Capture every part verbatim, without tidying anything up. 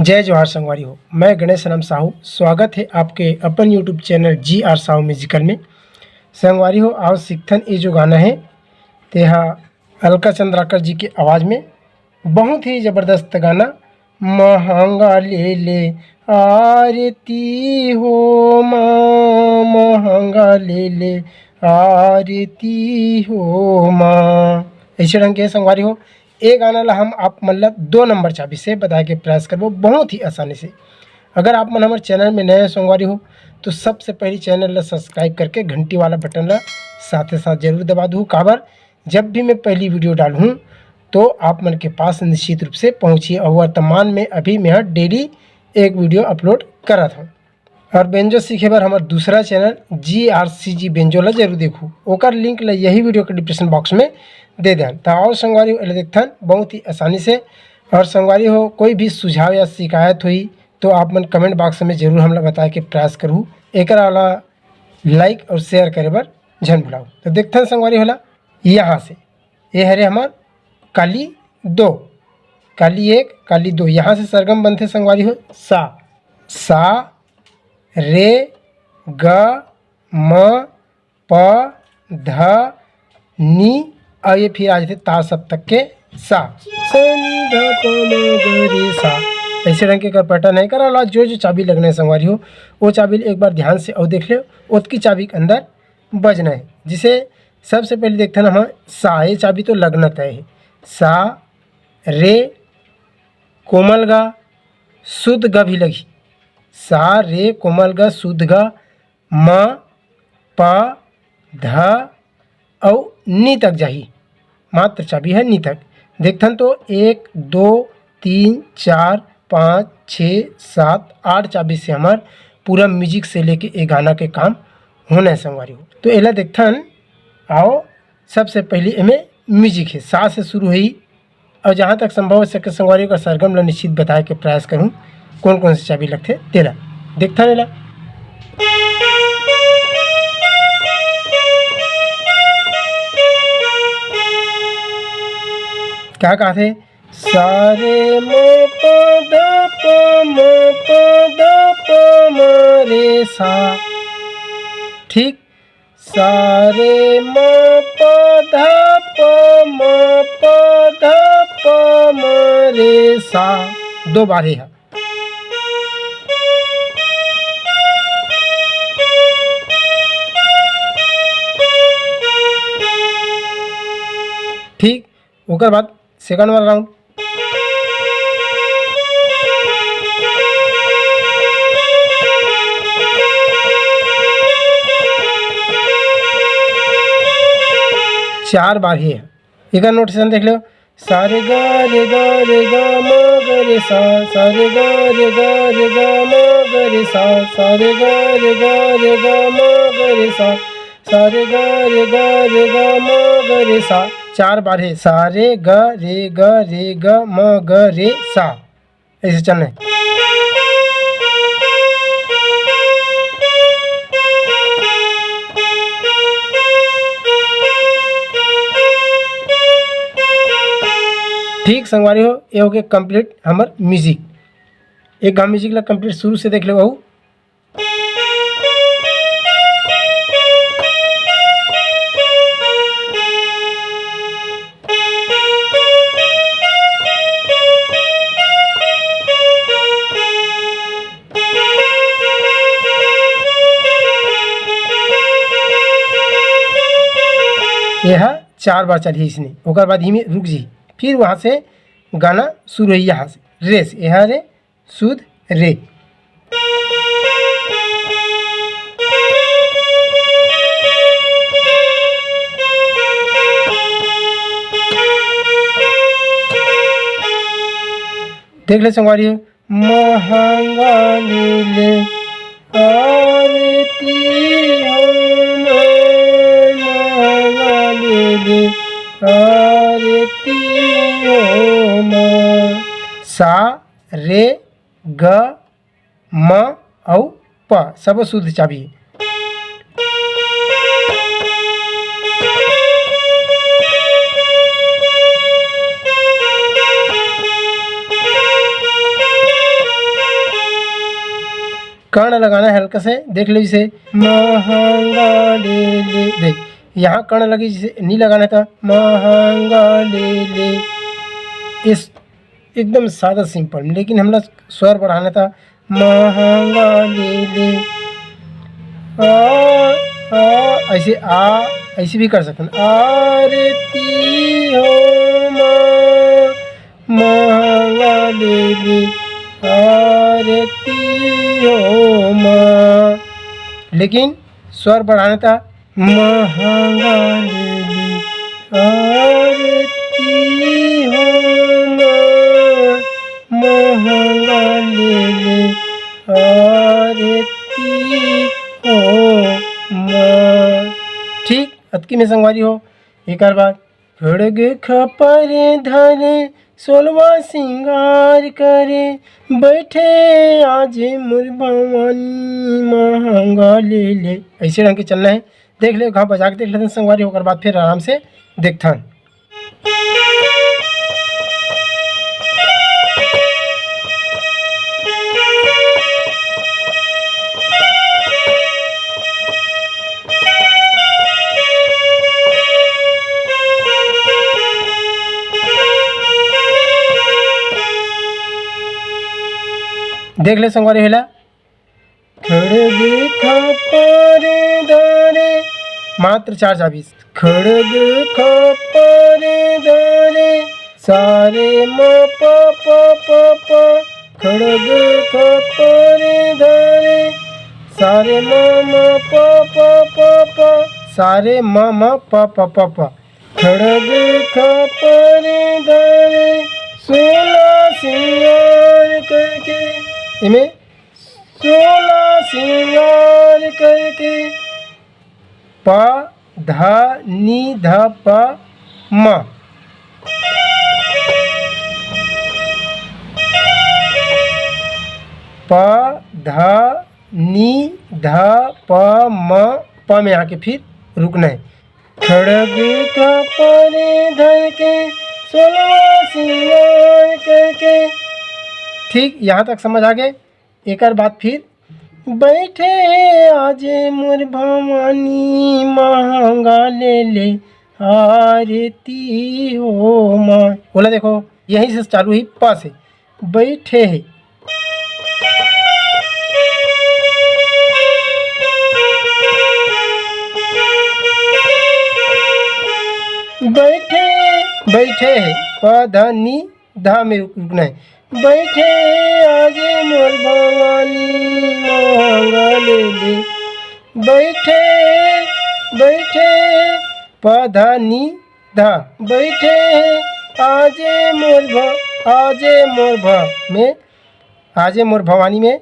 जय जोहार संगवारी हो, मैं गणेश राम साहू। स्वागत है आपके अपन YouTube चैनल जी आर साहू म्यूजिकल में। संगवारी हो, आओ सीखथन, ये जो गाना है, तेहा अलका चंद्राकर जी के आवाज़ में, बहुत ही ज़बरदस्त गाना। महंगा ले ले आरती हो माँ, महंगा ले ले आरती हो माँ। ऐसे ढंग के संगवारी हो, ये गाना ला हम आप मन ला दो नंबर चाबी से बताए के प्रयास करबो, बहुत ही आसानी से। अगर आप मन हमर चैनल में नए संगवारी हो, तो सबसे पहले चैनल ला सब्सक्राइब करके घंटी वाला बटन ला साथे साथ जरूर दबा दू। काबर, जब भी मैं पहली वीडियो डालूँ, तो आप मन के पास निश्चित रूप से पहुँची। और वर्तमान में अभी मैं डेली एक वीडियो अपलोड करत हूँ। और बेंजो सीखे बर हमर दूसरा चैनल जी आर सी जी बेंजो ला जरूर देखू, ओकर लिंक ला यही वीडियो के डिस्क्रिप्शन बॉक्स में दे देन। तो और संगवारी हो, एला देखथन बहुत ही आसानी से। और संगवारी हो, कोई भी सुझाव या शिकायत हुई, तो आप मन कमेंट बॉक्स में जरूर हमला बताए के प्रयास करू। एकर अलावा लाइक और शेयर करे बर झन भुलाओ। तो देखथन संगवारी हो ला, यहाँ से ये हरे हमर काली दो, काली एक, काली दो, यहाँ से सरगम बनथे संगवारी हो, सा, सा, रे, ग, म, प, ध, नी, और ये फिर आ जाथे ता सप्तक के सा, सा नी ध प म ग रे सा। ऐसे ढंग के एकर पैटर्न है। एकर अलावा जो जो चाबी लगना है संगवारी हो, वो चाबी एक बार ध्यान से और देख ले, ओतकी चाबी के अंदर बजना है। जिसे सबसे पहले देखते हैं हम सा, ये चाबी तो लगना तय है। सा, रे, कोमल गा, शुद्ध ग भी लगी। सा, रे, कोमल ग, शुद्ध ग, म, प, ध, अउ नी तक जाही। मात्र चाबी है नी तक। देखथन तो एक, दो, तीन, चार, पाँच, छः, सात, आठ चाबी से हमर पूरा म्यूजिक से लेके ए गाना के काम होना है संगवारी हो। तो एला देखथन, आओ, सबसे पहले एमे म्यूजिक है, सा से शुरू होही। और जहाँ तक संभव हो सके संगवारी हो, सरगम ला निश्चित बताए के प्रयास करूँ, कौन कौन से चाबी लगथे तेला। देखथन एला। क्या कहथे? सा रे म प ध प म प ध प म रे सा। ठीक, सा रे म प ध प म प ध प म रे सा। दो बार हे हा। ठीक, ओकर बाद सेकंड वाला राउंड। चार बार ही है, एकर नोटेशन देख लो, सा रे गा रे गा रे गा मा गा रे सा, सा रे गा रे गा रे गा मा गा रे सा, सा रे गा रे गा रे गा मा गा रे सा, सा रे गा रे गा रे गा मा गा रे सा। चार बार है, सा रे गा रे गा रे गा मा गा रे सा। ऐसे चलना है। ठीक संगवारी हो, ये हो गया कंप्लीट हमर म्यूजिक। एक घाव म्यूजिक ला कंप्लीट शुरू से देख ले बहू। ये हा चार बार चलही इसने, ओकर बाद ही में रुक जी, फिर वहाँ से गाना शुरू है यहाँ से, रे से, यहाँ रे, शुद्ध रे। देख ले संगवारी हो, महंगा ले ले आरती हो माँ, महंगा ले ले आरती हो माँ। सा, रे, ग, म अउ प, सबो शुद्ध चाबी हे। कर्ण लगाना है हल्का से, देख ले, जैसे महंगा ले ले, देख यहाँ कर्ण लगी, जैसे नहीं लगाना था, महंगा ले ले। इस एकदम सादा सिंपल, लेकिन हमला स्वर बढ़ाना था, महंगा ले ले। आ, आ, ऐसे आ, ऐसे भी कर सकते हैं, आरती हो माँ, महंगा ले ले, आरती हो माँ। लेकिन स्वर बढ़ाना था, महंगा ले ले, आरती हो माँ, महंगा ले ले, आरती हो माँ। ठीक, अतकी में संगवारी हो, एक बार खड़ग खपर धरे, सोलवा सिंगार करे, बैठे आज मोर भवानी, महंगा ले ले। ऐसे ढंग के चलना है। देख ले, घाव बजा के देख लेते हैं संगवारी, ओकर बाद फिर आराम से देखथन। देख ले संगवारी, हेला खड़ग खपर धरे, मात्र चार चाबी। खड़ग खपर धरे, सारे म प प प प, खड़ग खपर धरे, सारे म म प प प प, सारे म म प प प प। खड़ग खपर धरे, सोला सिंगार करके, इमे सोला सिंगार करके, प ध नी ध प म, प ध नी ध प म, प में आके फिर रुकना है। खड़ग खपर धर के, सोलवा सिंगार करके। ठीक, यहाँ तक समझ आ गए। एकर बाद फिर बैठे हे आजे मोर भवानी, महंगा ले ले आरती हो माँ। बोला देखो, यहीं से चालू ही, प से। बैठे हे, बैठे, बैठे हे, प ध नी ध में रुक, रुकना है। बैठे आजे मोर भवानी, महंगा ले ले। बैठे, बैठे, प ध नी ध। बैठे आजे मोर भ, आजे मोर भ में, आजे मोर भवानी में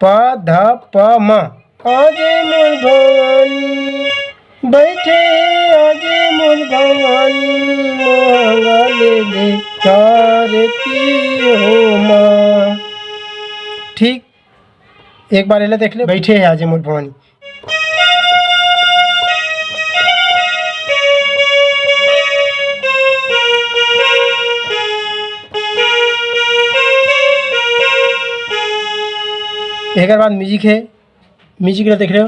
प ध प म। आजे मोर भवानी, बैठे आजे मोर भवानी, महंगा ले ले आरती हो माँ। ठीक, एक बार एला देख ले, बैठे हे आजे मोर भवानी। एकर बाद म्यूजिक है, म्यूजिक ला देख रहे हो।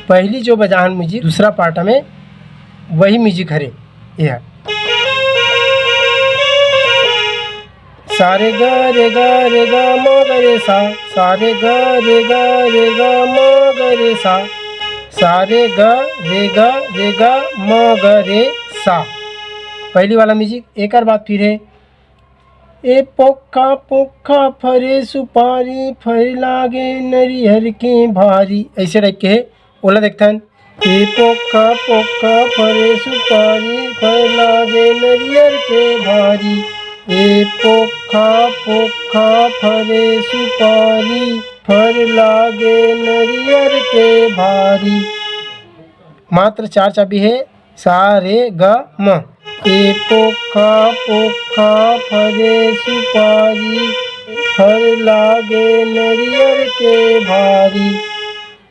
पहली जो बजाहन म्यूजिक दूसरा पार्ट में, वही म्यूजिक हरे। यह सारे ग रे ग रे ग म ग रे सा, सारे ग रे ग रे ग म ग रे सा, सारे ग रे ग रे ग म ग रे सा। पहली वाला म्यूजिक। एकर बाद फिर है, ए पोखा पोखा फरे सुपारी, फर लागे नरियर के भारी, ऐसे टाइप के है। ओला देखथन। ए पोखा पोखा फरे सुपारी, फर लागे नरियर के भारी। ए पोखा पोखा फरे सुपारी, फर लागे नरियर के भारी। मात्र चार चाबी है, सा रे ग म। ए पोखा पोखा फरे सुपारी, फर लागे नरियर के भारी।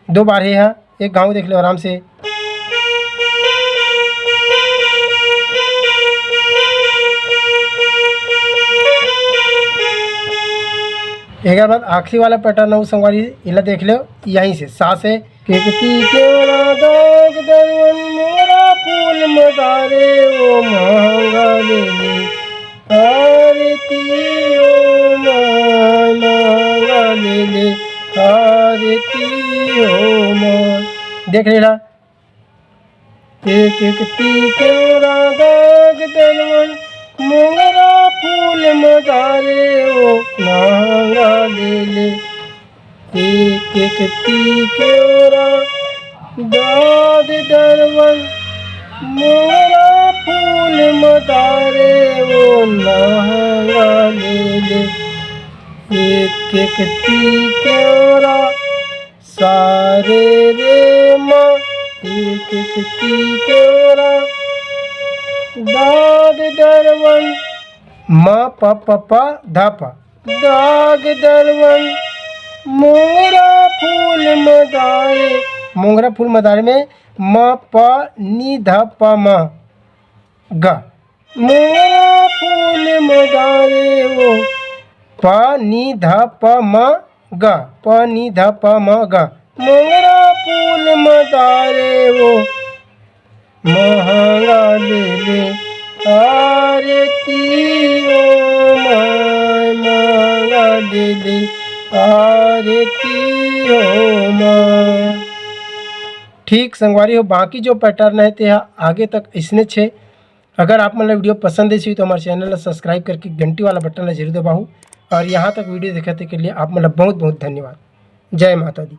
दो बार है यहाँ, एक गाँव देख लो आराम से। एकर बाद आखिरी वाला पैटर्न अउ संगवारी, एला देख लो, यहीं से सा से। केकती केवरा दाग दरवन मोंगरा फूल मदारे, ओ महंगा ले ले आरती ओ माय, महंगा ले ले आरती ओ माय। देख लेला, एक एक ती केवरा दाग दरवन मोंगरा फूल मदारे, ओ महंगा ले ले। एक एक ती केवरा दाग दरवन मोंगरा फूल मदारे, ओ महंगा ले ले। एक एक ती केवरा सारे रे माँ, एक एक ती केवरा दाग दरवन। म प प प ध प। दाग दरवन मोंगरा फूल मदारे। मोंगरा फूल मदारे में म प नी ध प म ग। मोंगरा फूल मदारे ओ। प नी ध प म ग। प नी ध प म ग। मोंगरा फूल मदारे ओ। महंगा ले ले आरती ओ माय, महंगा ले ले आरती ओ माय। ठीक संगवारी हो, बाकी जो पैटर्न है ते हा आगे तक इसने छे। अगर आप मन ला वीडियो पसंद आइस होही तो हमारे चैनल ला सब्सक्राइब करके घंटी वाला बटन ला जरूर दबाहू। और यहाँ तक वीडियो देखे के लिए आप मन ला बहुत बहुत धन्यवाद। जय माता दी।